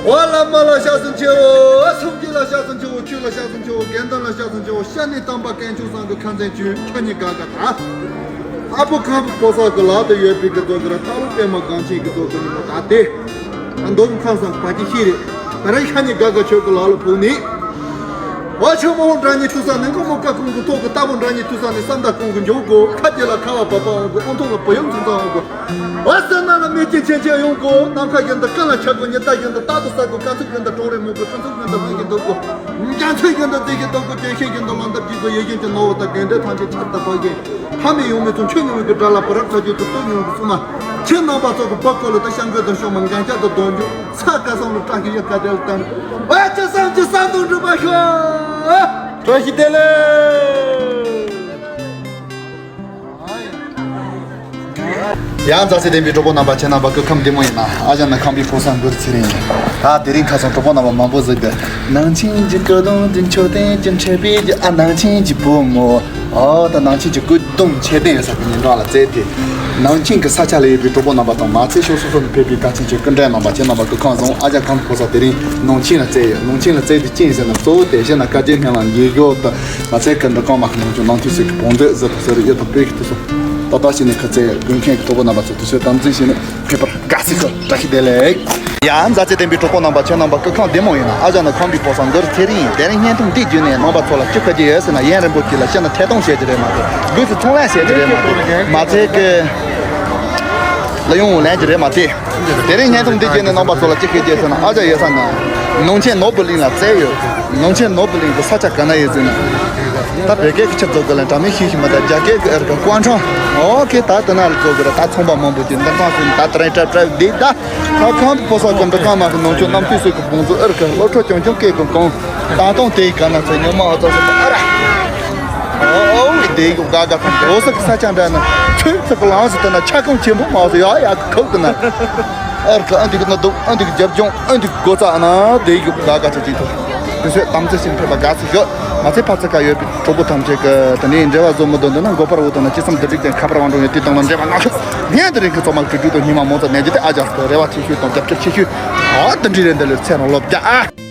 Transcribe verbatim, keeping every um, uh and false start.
ཝ་བླ་མ་ལ་ཕྱག་འཚལ་ཆེའོ། སངས་རྒྱས་ལ་ཕྱག་འཚལ་ཆེའོ། ཆོས་ལ་ཕྱག་འཚལ་ཆེའོ། དགེ་འདུན་ལ་ཕྱག་འཚལ་ཆེའོ། ཤ་ནི་དམ་པ་དཀོན་མཆོག་གསུམ་གྱི་ཁ་འཛིན་བཅུ་ཁྱེད་ཉིད་དགའ་དགའ་ད། ཨ་ཕོ་ཁམས་པའི་ཕོ་གསར་གྱི་ལག་ཏུ་ཡོད་པའི་གི་ཚོགས་ཀྱི་ར་ཐག་ལུ་པད་མ་གང་ཆེན་གྱི་ཚོགས་ཀྱི་ནི་མོ་ད་དེ། ཨ་མདོ་ཁམས་སངས་པ་ཅི་ཤེས་རེད། ད་རེས་ཤ་ཉིད་དགའ་དགའ་ཆོས་ཀྱི་ལག་ལ་ཕུག་ནི། ཝ་ཆུ་མོ་འདྲ་ཉིད་ཐུག་ས་ནི་མགོ་མོ་ཀ་ཁུང་གི་ཐོག་གི་རྟ་ཕོ་འདྲ་ཉིད་ཐུག་ས་ནི་བསམ་དག་ཁུང་གི་འཇོག་གོ། ཁ་རྗེ་ལ་ཁ་བ་བབས་པ་འོང་གོ། ཨོང་ཐོག་ལ་བུ་ཡུམ་ཚུན་ཚང་འོང་གོ། ཨ་ས་ན་ལ་མེ་ལྕེ་ཆེན་ཆེན་ཡོང་གོ། ནམ་མཁའ་བཞིན་དུ་སྐད་ལ་ཆག་གོ། ཉི་ཟླ་བཞིན་དུ་རྟག་ཏུ་གསལ་གོ། དཀའ་ཚུགས་བཞིན་དུ་གྲོང་རེ་མོ་གོ། སྤྲིན་ཚུགས་བཞིན་དུ་ལྷུན་གྱིས་འདུག་གོ། རྒྱ་མཚོ་བཞིན་དུ་རྩེ་གྱིན་འདུག་གོ། ལྗོན་ཤིང་བཞིན་དུ་ལོ་འདབ་རྒྱས་གོ། ཡིད་བཞིན་གྱི་ནོར་བུ་དང་དགེ་འདུན་ཐམས་ཅད་ཆར་དུ་བབས་ཀྱིན། ཐ་མལ་ཡོང་མེད་ཚུལ་ཁྲིམས་ཉུང་བའི་གི་དགྲ་ལ་བུ་རབ་ཚ་རྒྱུད་དུ་སྟོད་ཉུང་གི་བཙུན་མ། ཁྱེད་རྣམ་པ་ཚོ་གི་བུ་སྐོར་ལ་ད་ཤང་གོས་དང་ཤོ་མ་འགན་ཆ་དང་གདོང་རྒྱུ་ས་ག་སང་ལ་བཀྲ་ཤིས་ཡ་ག་དེ་ལ་བསྟན། ཨ་ཅག་སང་ཅི་ས་དང་འགྲུབ་པ་ཤོག་བཀྲ་ཤིས་བདེ་ལེགས། ཡང་མཛའ་བརྩེ་ལྡན་པའི་གྲོགས་པོ་རྣམ་པ་ཁྱེད་རྣམ་པ་སྐུ་ཁམས་བདེ་མོ་ཡིན་ན། ཨ་ཅག་ནི་ཁམས་པའི་ཕོ་གསར་མགུར་ཚེ་རིང་ཡིན། ད་དེ་རིང་ཁ་སང་གྲོགས་པོ་རྣམ་པ་མང་པོ་ཟིག་གི་ནང་ཆེན་གྱི་སྐུ་གདུང་གི་མཆོད་རྟེན་གྱི་འཁྲབ་པའི་གི་ཨ་ནང་ཆེན་གྱི་བུ་མོ། ཨོ་ད་ནང་ཆེན་གྱི་སྐུ་གདུང་མཆོད་རྟེན་ཡོད་ས་གི་ཉིན་གྲངས་ལ་བཙལ་ཏེ། ནང་ཆེན་གྱི་ས་ཆ་ལ་ཡོད་པའི་གྲོགས་པོ་རྣམ་པ་དང་མ་ཚད་ཕྱོགས་སོ་སོ་ནས་ཕེབས་པའི་དགའ་ཆེན་གྱི་སྐུ་མགྲོན་རྣམ་པ་ཁྱེད་རྣམ་པ་སྐུ་ཁམས་བཟང་། ཨ་ཅག་ཁམས་ཕོ་གསར་དེ་རིང་ནང་ཆེན་ལ་བཙལ་ཡོད། ནང་ཆེན་ལ་བཙལ་དུས་ཅི་ཡིན་ཟེར་ན། གཙོ་བོ་དེ་བཞིན་ན་བཀའ་དྲིན་སྨོན་ལམ་ཡིད་སྐྱོ་དང་མ་ཚད་ཀྱི་འདི་གང་མ་ཁ་ནང་ཆུ་ནང་དུས་སུ་གི་བོང་འདོད་ཟེར་དུ་ཟེར་ཡོད་དང་སྤེལ་གྱི་དུས་སུ། ཏག་ཏག་ཞིག་ནས་ཁ་ཚད་དགོན་མཁན་གྱི་གྲོགས་པོ་རྣམ་པ་ཚོ་དུས་ཚོད་དམ་འཛིན་བྱས་ནས་ཕེབས་པར་དགའ་བསུ་ཞུ། བཀྲ་ཤིས་བདེ་ལེགས། ཡང་མཛའ་བརྩེ་ལྡན་པའི་གྲོགས་པོ་རྣམ་པ་ཁྱེད་རྣམ་པ་སྐུ་ཁམས་བདེ་མོ་ཡིན་ན། ཨ་ཅག་ནི་ཁམས་པའི་ཕོ་གསར་མགུར་ཚེ་རིང་ཡིན། དེ་རིང་བརྙན་ཐུང་འདི་བརྒྱུད་ནས་རྣམ་པ་ཚོ་ལ་ཅི་ཁ་རྒྱུ་ཡོད་ཟེར་ན། ཡན་རིན་པོ་ཆེ་ལ་ཤི་ན་ཐད་གཏོང་བྱེད་ཀྱི་རེད་མ་གཏོགས། སྒོས་སུ་ཚོང་ལས་བྱེད་ཀྱི་རེད་མ་གཏོགས། མ་ཚད་ཀྱི་ལ་ཡོང་ལེན་གྱི་རེད་མ་གཏོགས། དེ་རིང་བརྙན་ཐུང་འདི་བརྒྱུད་ནས་རྣམ་པ་ཚོ་ལ་ཅི་ཁ་རྒྱུ་ཡོད་ཟེར་ན། ཨ་ཅག་ཡོད་ས་ན་ནང་ཆེན་ནོར་བུ་གླིང་ལ་བཙལ་ཡོད། ནང་ཆེན་ནོར་བུ་གླིང་གི་ས་ཆ་ག་ན་ཡོད་ཟེར་ན། ད་བོད་སྐད་ཀྱི་ཆེད་བཟོ་དགོས་ལ་འདྲ་མིན་ཤེས་ཤེས་མ་ད། རྒྱ་སྐད་ཀྱི་ཨེར་ཀ་ཀོན་ཁྲང་ཨོ་ཁེ་ད་དེ་ན་ལ་བཟོ་དགོས་ར། ད་ཚོང་པ་མང་པོ་ཅིག་འདི་གང་ཟེར་ན། ད་དེ་རིང་གྲབས་གྲབས་འདི་ད། ད་ཁམས་པའི་ཕོ་གསར་གྱི་འདི་གང་མ་གི་ནང་ཆོས་རྣམ་ཐོས་སྲས་ཀྱི་བོང་ཚོ་ཨེར་ཀ་སློབ་གྲོགས་ཆུང་ཆུང་སྐད་ཀྱི་གང་ད་དུང་དེའི་ག་ན་ཚེ་ཉོན་མ་ཨ་ཙག་ཟེར་ཨ་ར། ཨོ་དེ་གི་དགའ་དགའ་དང་འོ་ས་གི་ས་ཆ་འདྲ་ན་ཚོས་ཚ་གི་ལངས་སུ་དེ་ན་ཆ་གང་ཆེན་པོ་མ་ཟེར་ཡ་ཡ་གི་ཁོག་དེ་ན། ཨེར་ཀ་ཨ་འདི་གི་ན་འདུག་ཨ་འདི་གི་རྒྱབ་ལྗོངས་ཨ་འདི་གི་སྒོ་རྩ་ན་དེ་གི་དགའ་དགའ་ཆ་ཅིག་ཐོག་དུས་ཚོད་དམ་ཚིག་ཞིག་ཕེབས་པ་དགའ་ཚིག་ཡོད། མ་ཚད་ཕར་ཚུར་ཁ་ཡོད་པའི་གྲོགས་པོ་ཐམས་ཅད་ཀྱི་དེ་ནས་འབྲེལ་བ་བཟོ་མི་འདོད་འདོད་ན། མགོ་པར་འོ་དང་ན་ཅི་བསམ་འདི་སྒྲིག་ཅན་ཁ་པར་དབང་འགྲོ་ཡོད། དེ་དང་ལ་འབྲེལ་བ་གནང་ཤོག་བརྙན་དེ་རིང་གི་ཚོགས་མ་གྲུབ་གྲུབ་དང་སྙིང་མ་མོ་ཚ་ནས་ཀྱི་དེ་ཨ་ཅག་རེ་བ་ཆེ་ཤོས་དང་རྒྱབ་སྐྱོར་ཆེ་ཤོས། ཨ་དེ་འདྲའི་རེ་འདི་ལས་ཚེ་རང་ལོབ་རྒྱ་ཨ།